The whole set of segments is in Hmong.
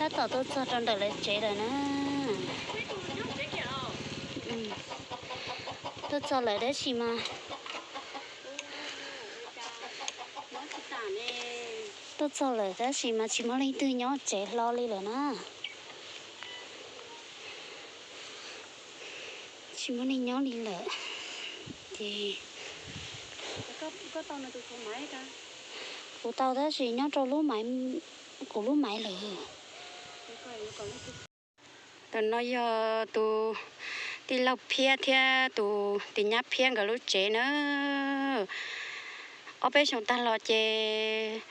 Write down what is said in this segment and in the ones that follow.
Tab tom tuaj txog rau ntawm lawv tsev lawm na. Tuaj txog lawm tab sis mas, tuaj txog lawm tab sis mas tsis muaj leej twg nyob tsev hlo li lawm na. Tsis muaj neeg nyob li lawm. Ces kuv tau tab sis nyob rau lub maiv, kuv lub maiv lawm. Ntawm no yog tus tij laug Phiab thiab tus tis nyab Phiab nkawd lub tsev na. Ob peb xyoos tag los ces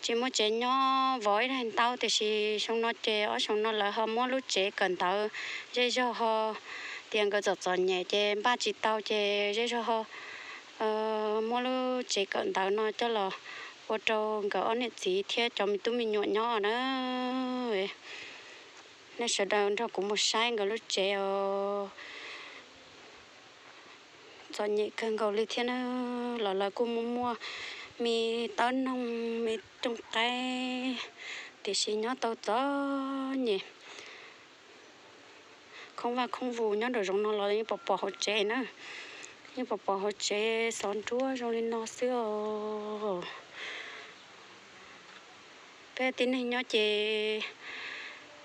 tsis muaj tsev nyob, vov ib daig ntaub, tiam sis xyoo no ces ob xyoos no lawv ho muab lub tsev kawm ntawv, zej zog ho tias nkawd txom txom nyem ces npaj tsis tau ces zej zog ho muab lub tsev kawm ntawv no coj los ua rau nkawd ob niam txiv thiab cov me tub me nyuam nyob na. Nej sawv daws nrog kuv mus saib nkawd lub tsev os. Txom nyem kawg nkaus li thiab na, los lawv kuj muaj muaj me tawb noog me rooj qaib, tiam sis nyob tau txom nyem. Khoob vaj khoob vus nyob nraum zoov no los yeej pom pom hauv tsev na, yeej pom pom hauv tsev xov nruab zoo li no xwb os. Peb tib neeg nyob ces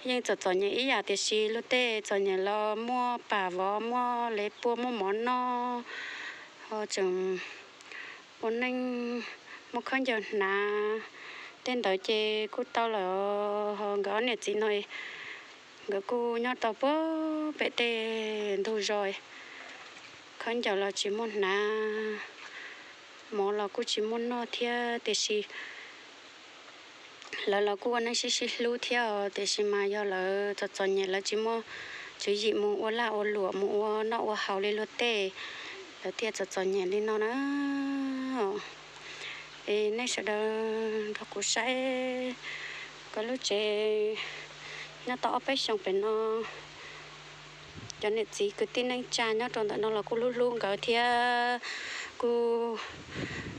yeej txom txom nyem ib yam, tiam sis luag tej txom nyem los muaj pam vov, muaj lev puag, muaj mov noj, ho tseem ua neej, muaj khaub ncaws hnav. Tej ntawd ces kuj tau lawm, ho nkawd ob niam txiv no nkawd kuj nyob tau puag pem tej ntug zos, khaub ncaws los tsis muaj hnav, mov los kuj tsis muaj noj thiab, tiam sis lawv los kuj ua neej sib sib hlub thiab os, tiam sis mas yog lawv txom txom nyem, lawv tsis muaj tswv yim mus ua laj ua luam mus ua noj ua haus li luag tej, lawv thiaj txom txom nyem li no na. Es nej sawv daws nrog kuv saib nkawd lub tsev nyob tau ob peb xyoos pem no. Cov niam txiv kwv tij neej tsa nyob rau ntawm no los kuj hlub hlub nkawd thiab, kuj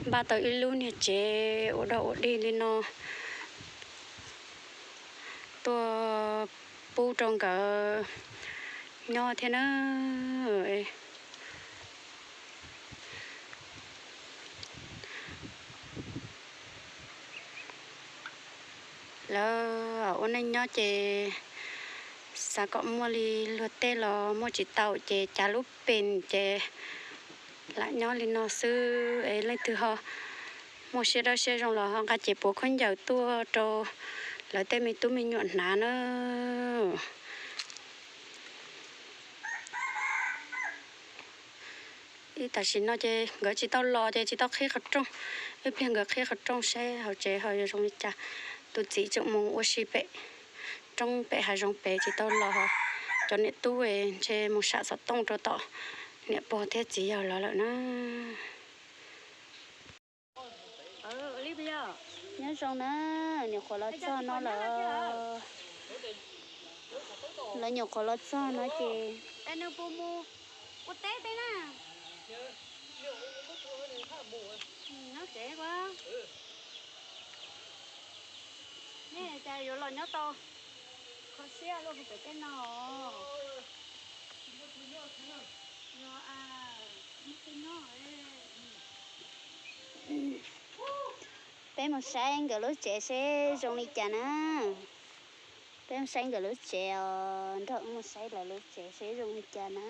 npaj tau ib lub niag tsev ua dog ua dig li no tuaj pub rau nkawd nyob thiab na. Lawv ua neej nyob ces xav kom muaj li luag tej los muaj tsis tau ces cav lub pes ces lam nyob li no xwb. Es leej twg ho muaj siab dawb siab zoo los ho nqa cev puav khaub ncaws tuaj rau lawv tej me tub me nyuam hnav na. Ib tam sim no ces nkawd tsis tau los ces tsis tau qhib qhov rooj. Ib pliag nkawd qhib qhov rooj seb hauv tsev ho yuav zoo li cas. Tus txiv tseem mus ua si pem roob pem hav zoov pem tsis tau los. Cov niam tub ntshe mus sam xov tooj rau tom niam pog thiab txiv yawg lawv lawm na. Nyob zoo na, nyuam qhuav los txog no lawm. Lawv nyuam qhuav los txog no ces nws puas mus ua teb peb na? Nyob tsev ua, nej cas yuav los nyob tau kho siab luaj pem tej no. Peb mus saib nkawd lub tsev seb zoo li cas na. Peb mus saib nkawd lub tsev os, nrog wb mus saib lawv lub tsev seb zoo li cas na.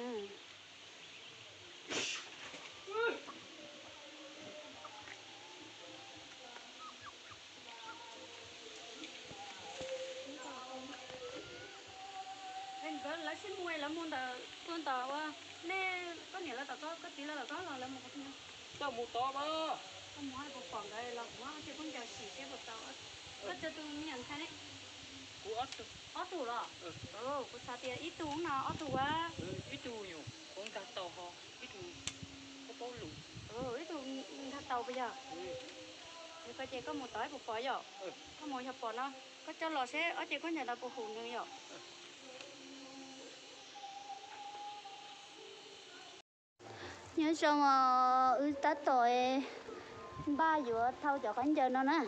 Nkawd lawv sib mus, lawv mus ntawm puag ntawm ua, nej koj niam lawv tom koj, koj txiv lawv tom koj los lawv mus qhov twg? Koj mus tod mas. Koj mus puas pom nkawd los kuv muab ob tug khaub ncaws sim seb puas tau. Koj tsawg tus me nyuam ntxhais ne? Kuv ob tug. Ob tug los? Kuv xav tias ib tug no ob tug ua. Ib tug nyuam qhuav nkag tau ho ib tug paub paub lus. Ib tug nkag tau puas yog? Yog koj ces koj mus tod puas pom yom? Koj mus yog pom no, koj coj los seb ob tug khaub ncaws ntawd puas hum nws yom? Nyob zoo os, wb tab tom npaj yuav thau cov khaub ncaws no na,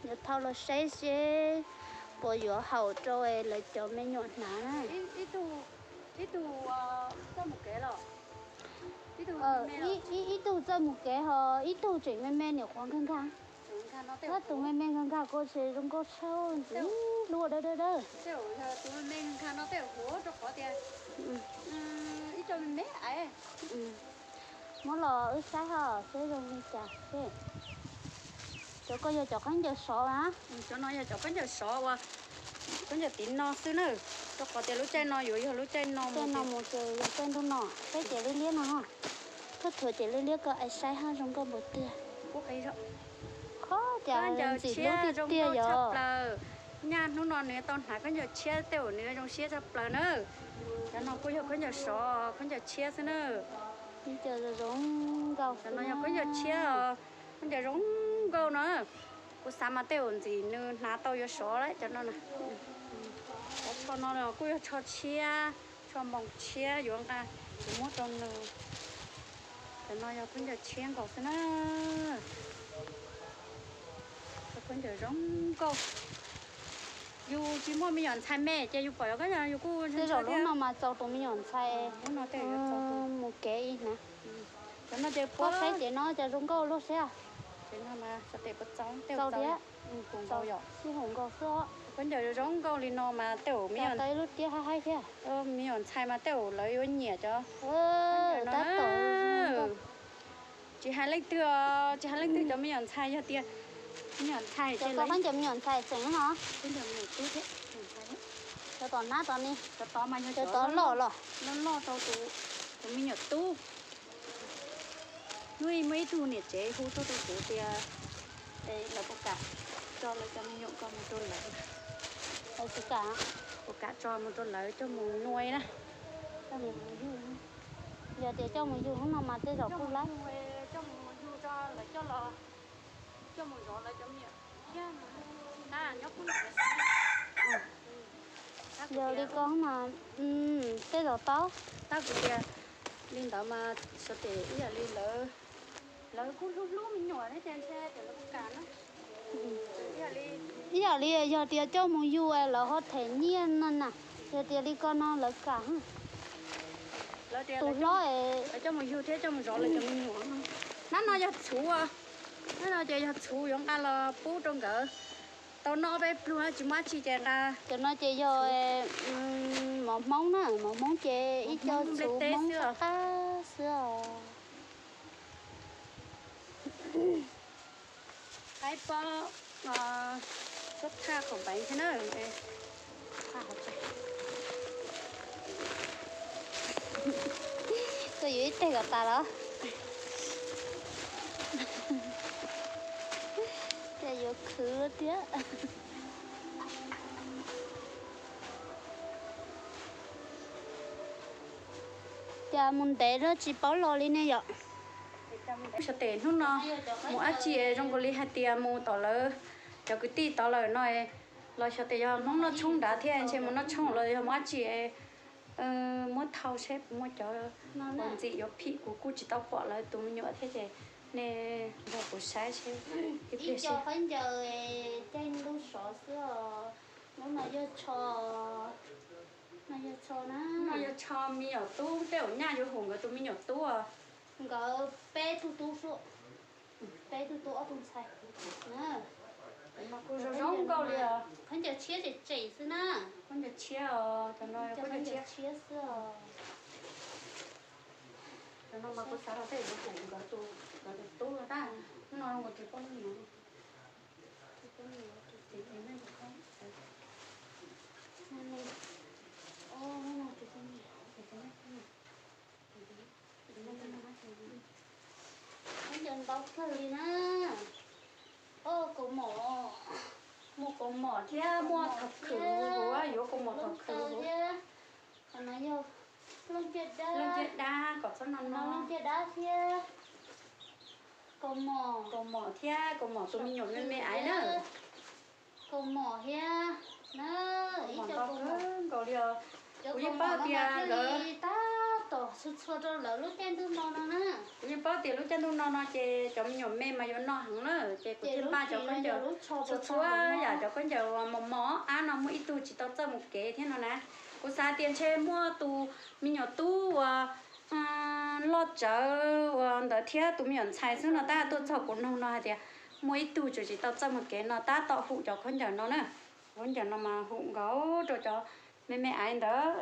yuav thau los saib seb Puas yuav haum rau lawv cov me nyuam hnav na. Ib tug txawj mus kev ho ib tug tseem me me niam qhuav nkag nkag. Tab tus me me nkag nkag kuj tseem zoo nkauj tshaj, ntxim hlub dawb dawb dawb. Muab los wb saib ho seb zoo li cas seb. Cov koj yog cov khaub ncaws sov na. Cov no yog cov khaub ncaws sov uas khaub ncaws tiv no xwb na. Rau qhov tias lub caij no yuav yog lub caij no, caij no mus ces yog caij ntuj no, saib ces liab liab no ho. Koj thuav ces liab liab koj saib ho zoo nkauj npaum tiag. Qhov cas ntxim hlub tiag tiag yog. Nyaj hnub no nws tau hnav khaub ncaws tshiab tej uas nws zoo siab tshaj plaws na. Cov no kuj yog khaub ncaws sov, khaub ncaws tshiab xwb na. Khaub ncaws zoo nkauj, cov no yog khaub ncaws tshiab, khaub ncaws zoo nkauj no. Kuv xav mas tej uas ntxim nws hnav tau yuav sov lawm cov no na. Cov tsho no kuj yog tsho tshiab, tsho npoos tshiab yuav nqa, yuav muab rau nws. Cov no yog khaub ncaws tshiab nkaus xwb na. Khaub ncaws zoo nkauj. Yus tsis muaj me nyuam ntxhais me ces yus pom cov khaub ncaws yus kuj, tej zaum lub no mas txaus tus me nyuam ntxhais mus kev ib hnav. Cov no ces puab saib ces no cov zoo nkauj luaj siab. Txaus thiab, sib haum nkaus xwb. Khaub ncaws zoo nkauj li no mas tej zaum me nyuam, tau ib lub tiab haib haib thiab. Me nyuam ntxhais mas tej zaum lawv yuav nyiam cov. Tab tom tsis hais leej twg, tsis hais leej twg cov me nyuam ntxhais yog tias me nyuam ntxhais ces khaub ncaws me nyuam ntxhais tseem no. Cov tom nab tom ni, cov tod loj los, loj loj rau tus, tus me nyuam tub. Hnub ib muaj ib tug niam tsev hu tuaj rau kuv tias lawv puas kam tso lawv cov me nyuam ko mus rau lawv, puas kam tso mus rau lawv coj mus nuai na. Yog tias coj mus yug hnub no mas tej zaum kuj laib. Yog li ko mas tej zaum tau. Tab kuv tias li ntawd mas xyov tes ib yam li lawv, lawv kuj hlub hlub me nyuam thiab ces ntshe ces lawv kuj kam na. Ib yam li yog tias coj mus yug lawv ho them nyiaj no na, yog tias li ko no lawv kam. Tus hlob coj mus yug thiab coj mus zov lawv cov me nyuam. Nab no yog txhuv, nab no ces yog txhuv yuav nqa los pub rau nkawd tau noj peb pluag tsis muaj dab tsi ces nqa. Cov no ces yog mov Hmoob na, mov Hmoob ces ib co txhuv Hmoob qab qab xwb os. Qaib pob suab thaj qhov npeev thiab na. Koj yuav ib teg kom tas los? Cas yuav khwv thiab. Cas mus ntev zog tsis paub los li ne yom. Xyov tes hnub no mus dab tsi zoo nkaus li hais tias mus tom lawv cov kwv tij tod lawm no, los xyov tes yog Hmoob noj tshoob nrad thiab ntshe mus noj tshoob los yog mus dab tsi. Muab thau seb puas muaj cov uas ntxim yuav phim, kuv kuj tsis tau pom lawv tus me nyuam thiab ces nej nrog kuv saib seb ib pliag seb. Qaib ncaws caij ntuj sov xwb os. Lub no yog tsho, no yog tsho na. No yog tsho me nyuam tub, tej zaum nyaj yuav hu nkawd tus me nyuam tub. Nkawd peb tug tub xwb, peb tug tub ob tug ntxhais. Kuj zoo zoo nkauj li os. Khaub ncaws tshiab tsem tsem xwb na. Khaub ncaws tshiab os, cov no khaub ncaws tshiab xwb os. Cov no mas kuv xav los tej zaum yuav hu nkawd tus, nkawd tus tub no tab, hnub no zoo nkaus tsis paub lub no. Khaub ncaws ntau kawg li na. Kaus mom, muaj kaus mom thiab muaj thom khwm huv, yuav kaus mom thom khwm huv. Qhov no yog leej ciaj dab, kom txhob no no leej ciaj dab thiab. Kaus mom, kaus mom thiab kaus mom tus me nyuam me me aiv na. Kaus mom thiab na, ib co kaus mom nkaus li os. Kuv yeej paub tias nkawd tab Tom txhua txhua rau lawv lub caij ntuj no no na. Kuv yeej paub tias lub caij ntuj no no ces cov me nyuam me mas yuav no heev na, ces kuv thiaj npaj cov khaub ncaws txhua txhua yam, cov khaub ncaws mos mos ab no muaj ib tug tsis tau txawj mus kev thiab no na. Kuv xav tias ntshe muaj tus me nyuam tub uas loj tsawv uas ntawd thiab tus me nyuam ntxhais xwb no tab tuaj txog kuv noog no hais tias muaj ib tug tseem tsis tau txawj mus kev no tab tom hum cov khaub ncaws no na. Khaub ncaws no mas hum nkaus rau cov me me aiv ntawd.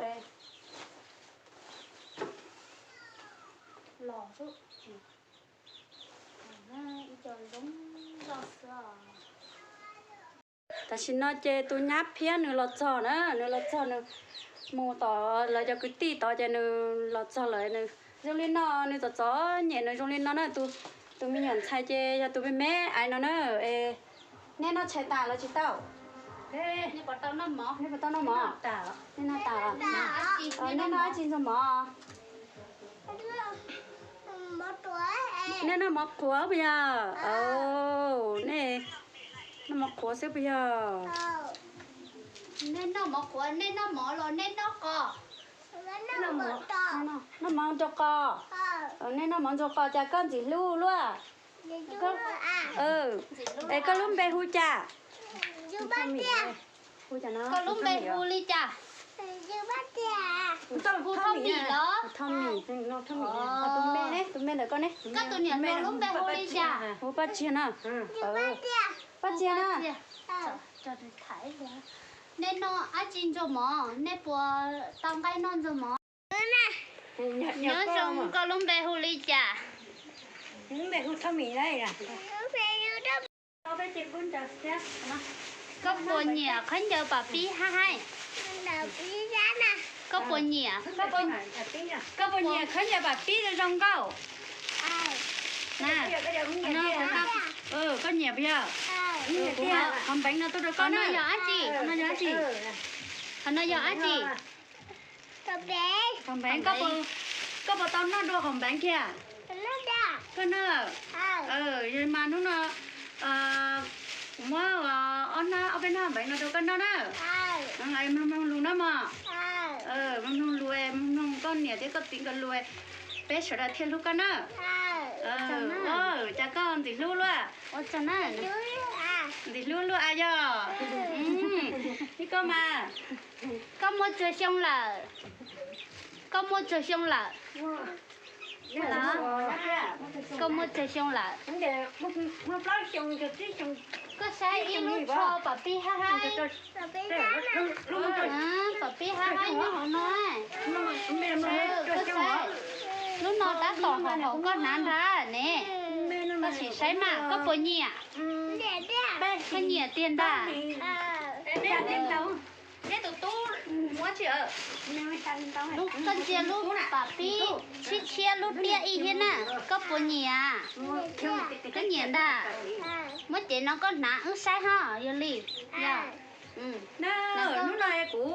Tam sim no ces tus nyab Phiab nws los txog na, nws los txog nws mus tom lawv cov kwv tij tod ces nws los txog lawm nws zoo li no, nws txom txom nyem nws zoo li no na. Tus me nyuam ntxhais ces yog tus me me aiv no na. Neb noj tshais tas los tsis tau? Neb puas tau noj mov? Nej noj tas los? Neb noj dab tsi ntxuag mov? Nej noj mov qhuav puas yog? Nej noj mov qhuav xwb puas yog? Nej noj mov qhuav, nej noj mov los nej noj qos? Noj mov ntxuag qos. Nej noj mov ntxuag qos cas koj ntxim hlub luaj? Es koj lub npe hu cas? Koj lub npe hu li cas? Hu Thoj Mim los? Tus me ne, tus me ntawm koj ne? Koj tus niam hluas lub npe hu li cas? Hu Paj Tsiag na. Paj Tsiag na. Nej noj dab tsi ntxuag mov? Nej puas tau nqaij noj ntxuag mov? Nyob zoo, koj lub npe hu li cas? Koj puas nyiam khaub ncaws pam pib hab haib? Koj puas nyiam, koj puas nyiam khaub ncaws pam pib zoo zoo nkauj? Koj nyiam puas yog? Qhov npeev no tuaj rau koj na. Qhov no yog dab tsi? Qhov no yog dab tsi? Qhov npeev, koj puas tau noj dua qhov npeev kiag? Koj noj lawm. Yog mas hnub no kuv muab ob hnab, ob peb hnab npeev no rau koj noj na. Mloog mloog lus na mog. Mloog mloog lus, mloog mloog koj niam thiab koj txiv nkawd lus, peb sawv daws thiaj hlub koj na. Cas koj ntxim hlub luaj? Ntxim hlub luaj a yog. Ib koj mas. Koj muaj tsawg xyoo lawm? Koj muaj tsawg xyoo lawm? Koj muaj tsawg xyoo lawm? Koj saib ib lub tsho pam pib hab haib. Pam pib hab haib nyob hauv no. Koj saib, lub no tab tom hauv koj hnav ntag ne. Koj sim saib mas koj puas nyiam? Koj nyiam tiag ntag. Koj ntsia lub pam pib tshiab tshiab lub tiaj ib thiab na, koj puas nyiam? Koj nyiam ntag. Muab cev no koj hnav wb saib ho, yog li. Yog. Hnub no kuv,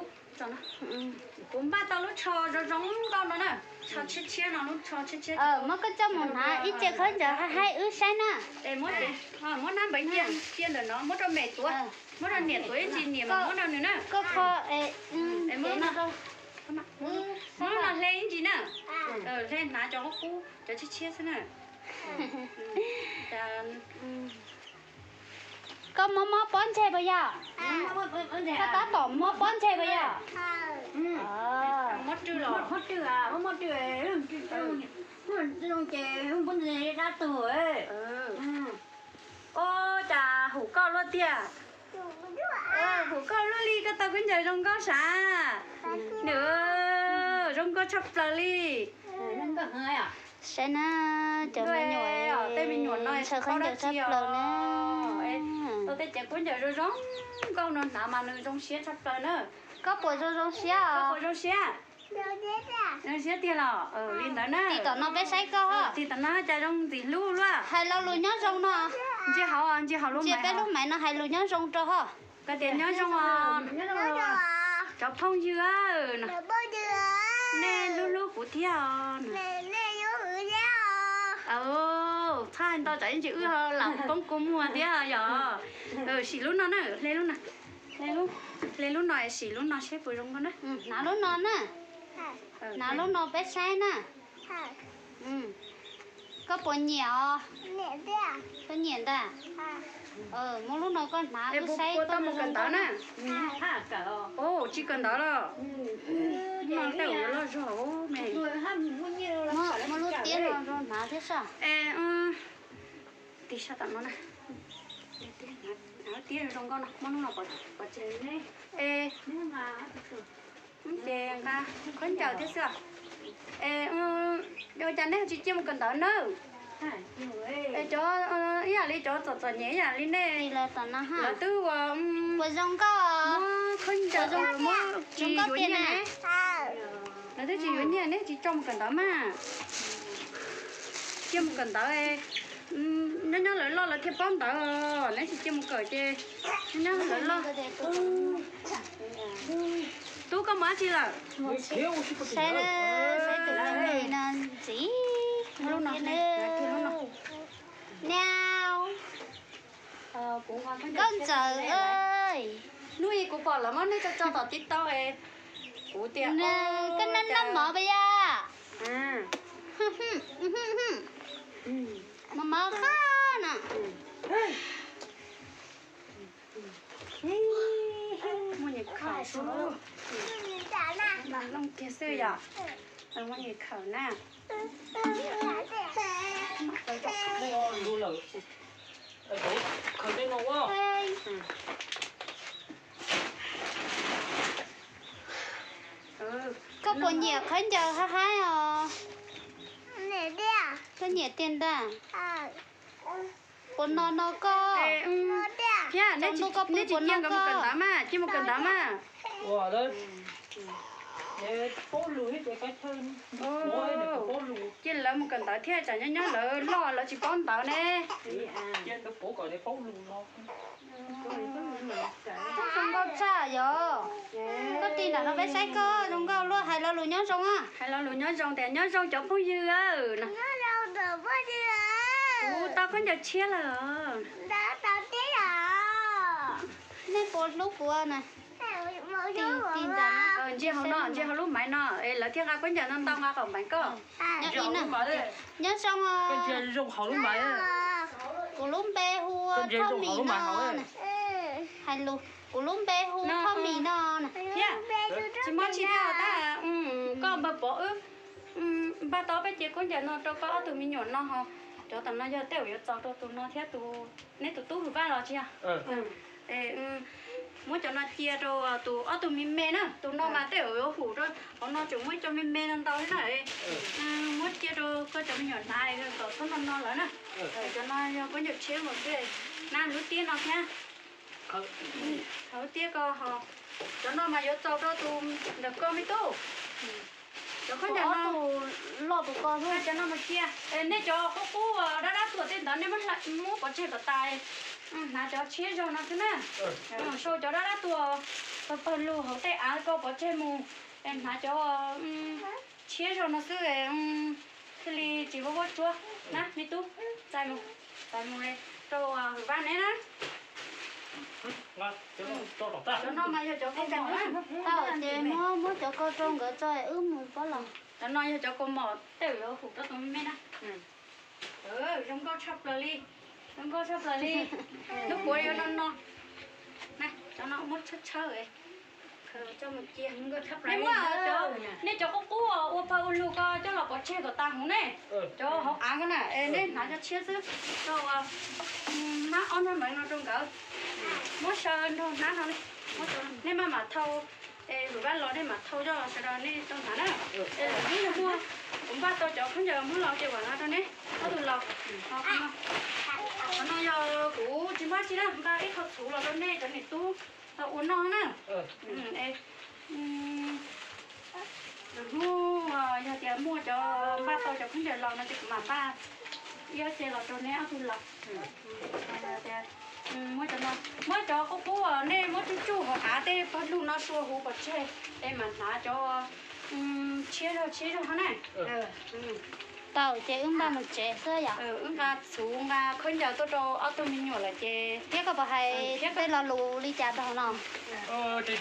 kuv npaj tau lub tsho zoo zoo nkauj no na. Tsho tshiab tshiab no, lub tsho tshiab tshiab. Muab koj coj mus hnav ib ce khaub ncaws haib haib wb saib na. Muab hnab npeev cia ntawm no, muab rau mem tuav, muab rau niam tuav ib ntsis, niam mas muab rau nws na. Koj kho, muab no hle ib ntsis na. Hle hnav cov qub qub, cov tshiab tshiab xwb na. Koj mob mob pob ntseg puas yog? Koj tab tom mob pob ntseg puas yog? Ces pob ntseg dab tuag. Ua cas hum koj luaj tiag? Hum koj luaj li, koj tau khaub ncaws zoo nkauj sav. Nws zoo nkauj tshaj plaws li. Saib na, cov me nyuam, tej me nyuam no ntshaw khaub ncaws tshaj plaws na. Tau tej cev khaub ncaws zoo zoo nkauj no hnav mas nws zoo siab tshaj plaws na. Koj puas zoo zoo siab os? Zoo siab. Zoo siab tiag los? Li ntawd na. Tig tom no peb saib koj ho. Tig tom no cas zoo ntxim hlub luaj. Hais lo lus nyob zoo no. Ntsia hauv, ntsia hauv lub, ntsia peb lub maiv no hais lus nyob zoo rau ho. Koj tias nyob zoo os. Cov phooj ywg, nej hlub hlub kuv thiab os. Txhob ntau tsam ib ntsis wb lam poob kua muag thiab yog. Sim lub no na, hle lub no, hle lub no, sim lub no seb puas zoo nkauj na. Hnav lub no na. Hnav lub no peb saib na. Koj puas nyiam os? Koj nyiam ntag. Muab lub no koj hnav wb saib koj mus kawm ntawv na. Tsis kawm ntawv los. Lub no tej uas loj zog me. Muab lub tiab no rau hnav thiab sas. Tig sab tom no na. Tiab zoo nkauj no, muab lub no pov tseg ne. Ces nqa khaub ncaws thiab xwb. Es ua cas nej tsis cia mus kawm ntawv nawb? Es cov ib yam li cov txom txom nyem ib yam li nej, lawv twb ua, muab khaub ncaws muab tsis yuav nyiaj ne. Lawv twb tsis yuav nyiaj neb tsis coj mus kawm ntawv mas. Cia mus kawm ntawv, nyob nyob lawv loj lawv thiaj paub ntawv os, neb tsis cia mus kawm ces nyob nyob lawv loj. Tub, koj mus dab tsi lawm? Saib, saib tus me no ntxiv. Lub no, lub no. Niau. Nkauj Ntxawm, hnub ib kuv pom lawv muab nej tso tso tom TikTok es kuv tias koj noj noj mov pas yam. Mov mov qab na. Muaj nyuam khawm, looj kiag xwb yom. Muaj nyuam khawm na. Koj puas nyiam khaub ncaws haib haib os? Koj nyiam tiag ntag. Puas no no koj? Thiab neb tsis cia nkawd mus kawm ntawv mas, cia mus kawm ntawv mas. Cia lawv mus kawm ntawv thiab tsam nyob nyob lawv loj lawv tsis paub ntawv ne. Koj zoo nkauj tshaj yom. Koj tig nram no peb saib koj zoo nkauj luaj, hais lo lus nyob zoo. Hais lo lus nyob zoo tias nyob zoo cov phooj ywg. Kuv tau khaub ncaws tshiab lawm. Nej puas hlub kuv na? Tig ntawm no, ntsia hauv no, ntsia hauv lub maiv no es lawv thiaj nqa khaub ncaws no ntau nqa qaum npaim koj. Nyob zoo. Kuv lub npe hu Thoj Mis no. Hais lus, kuv lub npe hu Thoj Mis no. Thiab tsis muaj tsis tau tab, koj npawg Pov wb npaj tau peb cev khaub ncaws no rau koj ob tug me nyuam no ho. Cov tom no yog tej uas yuav txaus rau tus no thiab tus, neb tus tub Hwm Vaj los tsis yog? Muab cov no cia rau tus ob tug me me na, tus no mas tej uas yuav hum rau hauv no tseem muaj ib co me me no ntau thiab na. Muab cia rau koj cov me nyuam hnav kom txhob no no lawm na. Cov no yog khaub ncaws tshiab nkaus xwb, na lub tiab no thiab. Lub tiab ko ho, cov no mas yuav txaus rau tus ntawm koj me tub. Cov khaub ncaws no, cov no mus cia. Nej cov qub qub dab dab tuag tej ntawd nej muab pov tseg kom tas, hnav cov tshiab zog no xwb na. Sau cov dab dab tuag pawg pawg lug hauv tej av ko pov tseg mus, hnav cov tshiab zog no xwb thiaj li tsis vuab vuab tsuab na me tub. Txais mus, txais mus rau Hwm Vaj neb na. Cov no mas yog cov kaus mom na. Tau ces muab, muab cov ko rau nkawd tso wb mus pob los. Cov no yog cov kaus mom tej uas yuav hum rau tus me me na. Zoo nkauj tshaj plaws li, zoo nkauj tshaj plaws li. Lub puav yuav no no. Cov no muab tshawb tshawb, khaws coj mus cia. Nej muab, nej cov qub qub ua pawg ua lug ko coj los pov tseg kom tas hauv ne. Cov hauv av ko na, nej hnav cov tshiab xwb, rau hmab ob hnab meev no rau nkawd. Muab saw nrog hnab no li. Nej maj mam thau, es Hwm Vaj los nej mam thau coj los sawv daws nej tau hnav na. Es lwm hnub yog muaj, kuv npaj tau cov khaub ncaws muab los ces vam no rau neb ob tug laus. Qhov no yog kuv tsis npaj tsi na, npaj ib qho txhuv los rau nej cov niam tub tau ua noj na. Lwm hnub yog tias muaj cov npaj tau cov khaub ncaws los no ces kuv mam npaj ib ob ce los rau neb ob tug laus. Muab cov, muab cov qub qub nej muab tsuj tsuj hauv av tej pawg lug no sua huv pov tseg, es mam hnav cov tshiab zog tshiab zog na. Tau ces wb npaj mus tsev xwb yom. Wb nqa txhuv nqa khaub ncaws tuaj rau ob tug me nyuam lawm ces. Thiab koj puas hais tej lo lus li cas rau hauv no? Tus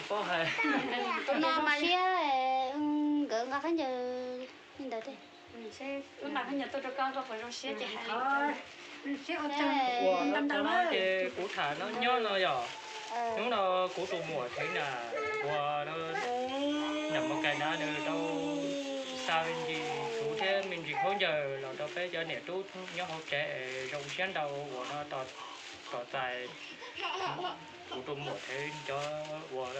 no mas siab, nkawd Nqa khaub ncaws li ntawd. Wb nqa khaub ncaws tuaj rau koj, koj puas zoo siab ces hais li. Ua ntau ntau no ces kuv tham no nyob no yog hnub no kuv tus muam Thev na, ua nam mus kais na nws tau xa me ntsis txhuv thiab me ntsis khaub ncaws los rau peb cov niam tub nyob hauv tsev es zoo siab ntau uas no tos txais kuv tus muam Thev cov uas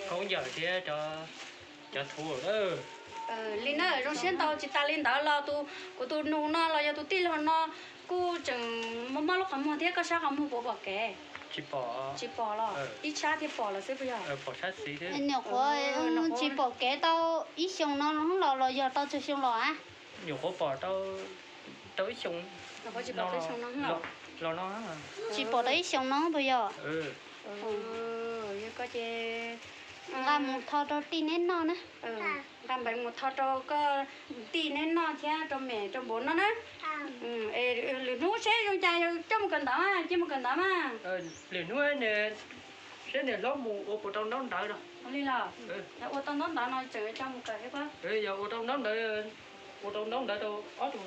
khaub ncaws thiab cov txhuv lawm. Li na, zoo siab ntau. Tsis tas li ntawd los tus, kuv tus nus no los yog tus tij laug no kuj tseem mob mob lub qhov muag thiab, koj saib qhov muag puas pom kev? Tsis pom. Tsis pom los ib sab thiaj pom los xwb puas yog? Pom sab xis thiab. Nyuam qhuav tsis pom kev tau ib xyoos no los los yog tau tsawg xyoo los a? Nyuam qhuav pom tau ib xyoos los no. Tsis pom tau ib xyoos no puas yog? Yog koj ces nqa mus tho rau tij neb noj na. Nqa npeev mus tho rau koj tij neb noj thiab rau mem rau npawg noj na. Lwm hnub seb zoo cas yog coj mus kawm ntawv mas cia mus kawm ntawv mas. Lwm hnub ne, seb niam hlob mus ua puas tau ntaub ntawv no. Li los, yog ua tau ntaub ntawv no tseem coj mus kawm thiab. Yog ua tau ntaub ntawv, ua tau ntaub ntawv rau ob tug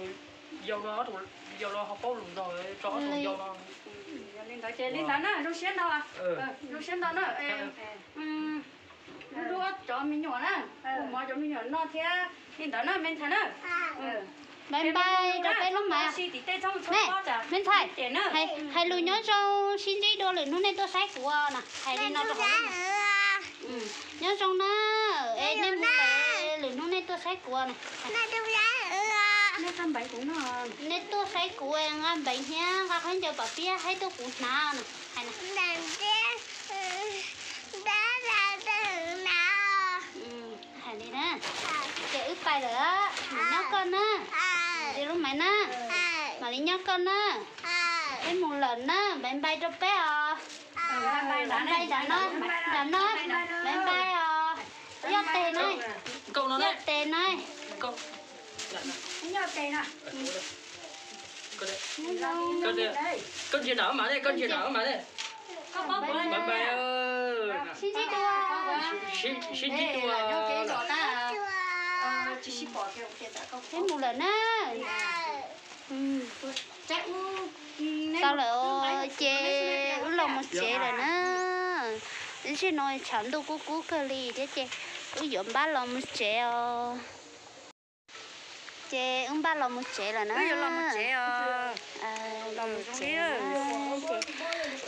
yau no, ob tug yau no ho paub lus ntau tso ob tug yau no. Li ntawd ces li ntawd na, zoo siab ntau. Zoo siab ntau na. Lub lub cov me nyuam na, ua mov cov me nyuam noj thiab li ntawd na me ntxhais na. Npais npais rau peb lub mas. Me ntxhais, hais lus nyob zoo sib ntsib dua lwm hnub nej tuaj saib kuv na, hais li no rau. Nyob zoo na, es nej mus lawm lwm hnub nej tuaj saib kuv na. Nej tuaj saib kuv nqa npeev thiab nqa khaub ncaws pam piab haib tuaj kuv hnav na. Hais li na, ces wb pais lawm, mam nyob koj na. Ces lub maiv na, mam li nyob koj na. Peb mus lawm na, npais npais rau peb os. Npais nram no, nram no, npais npais os. Yoj tes na, yoj tes na. Koj ntsia nram mas ne, koj ntsia nram mas ne. Sib ntsib dua. Sib ntsib dua. Peb mus lawm na. Tau lawm ces wb los mus tsev lawm na. Tam sim no tshav ntuj kub kub kawg li thiab ces wb yuav npaj los mus tsev os. Ces wb npaj los mus tsev lawm na.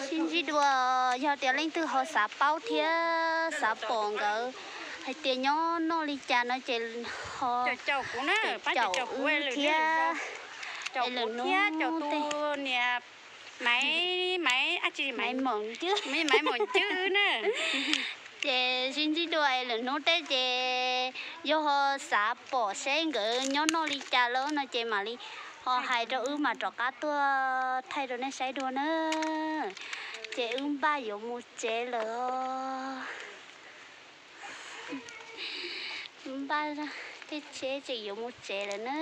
Sib ntsib dua, yog tias leej twg ho xav paub thiab xav pom nkawd hais tias nyob noj li cas no ces ho caum wb thiab. Es lwm hnub, Maiv, Maiv, Maiv Mom Ncwb na. Ces sib ntsib dua es lwm hnub tej ces yog ho xav pom seb nkawd nyob noj li cas lawm no ces mam li ho hais rau wb mam rov qab tuaj thaij rau nej saib dua na. Ces wb npaj yuav mus tsev lawm os. Npaj tej tsheb tseem yuav mus tsev lawm na.